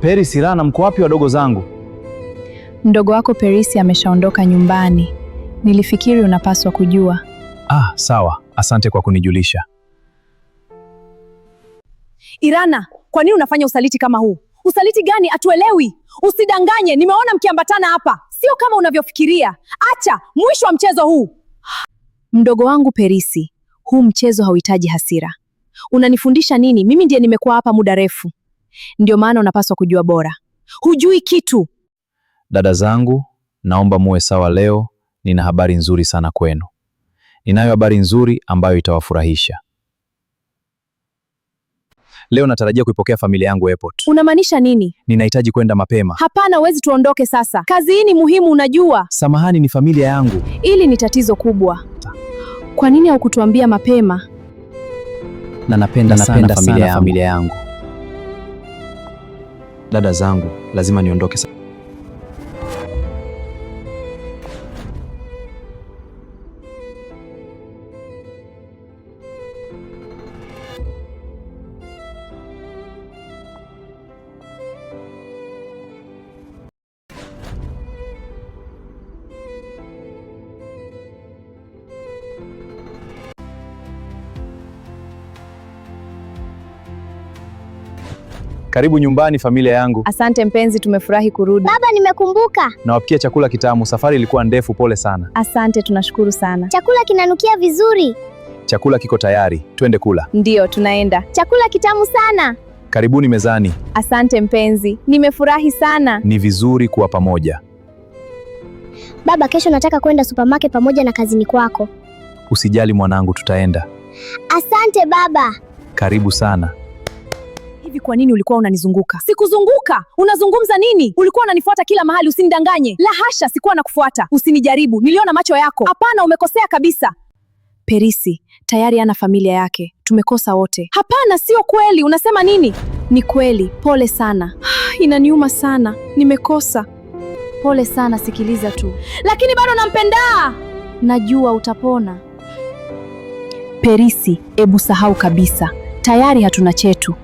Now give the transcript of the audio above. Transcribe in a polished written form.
Peris, Irana, mko wapi wadogo zangu? Mdogo wako Perisi ameshaondoka nyumbani. Nilifikiri unapaswa kujua. Ah, sawa. Asante kwa kunijulisha. Irana, kwa nini unafanya usaliti kama huu? Usaliti gani? Hatuelewi. Usidanganye, nimeona mkiambatana hapa, sio kama unavyofikiria. Acha, mwisho wa mchezo huu. Mdogo wangu Perisi, huu mchezo hauhitaji hasira. Unanifundisha nini? Mimi ndiye nimekuwa hapa muda refu, ndio maana unapaswa kujua bora. Hujui kitu. Dada zangu, naomba muwe sawa leo. Nina habari nzuri sana kwenu. Ninayo habari nzuri ambayo itawafurahisha. Leo natarajia kuipokea familia yangu airport. Unamaanisha nini? Ninahitaji kwenda mapema. Hapana, huwezi, tuondoke sasa. Kazi hii ni muhimu, unajua. Samahani, ni familia yangu. Hili ni tatizo kubwa. Kwa nini haukutuambia mapema? Na napenda sana familia yangu. Dada zangu, lazima niondoke sasa. Karibu nyumbani familia yangu. Asante mpenzi, tumefurahi kurudi. Baba, nimekumbuka. Nawapikia chakula kitamu. Safari ilikuwa ndefu, pole sana. Asante, tunashukuru sana. Chakula kinanukia vizuri. Chakula kiko tayari, twende kula. Ndiyo, tunaenda. Chakula kitamu sana. Karibuni mezani. Asante mpenzi, nimefurahi sana. Ni vizuri kuwa pamoja. Baba, kesho nataka kwenda supermarket pamoja na kazini kwako. Usijali mwanangu, tutaenda. Asante baba. Karibu sana. Hivi kwa nini ulikuwa unanizunguka? Sikuzunguka. Unazungumza nini? Ulikuwa unanifuata kila mahali, usinidanganye. La hasha, sikuwa nakufuata. Usinijaribu, niliona macho yako. Hapana, umekosea kabisa. Perisi tayari ana familia yake, tumekosa wote. Hapana, sio kweli. Unasema nini? Ni kweli, pole sana. Inaniuma sana, nimekosa, Pole sana, sikiliza tu, lakini bado nampenda. najua utapona. Perisi, ebu sahau kabisa, tayari hatuna chetu.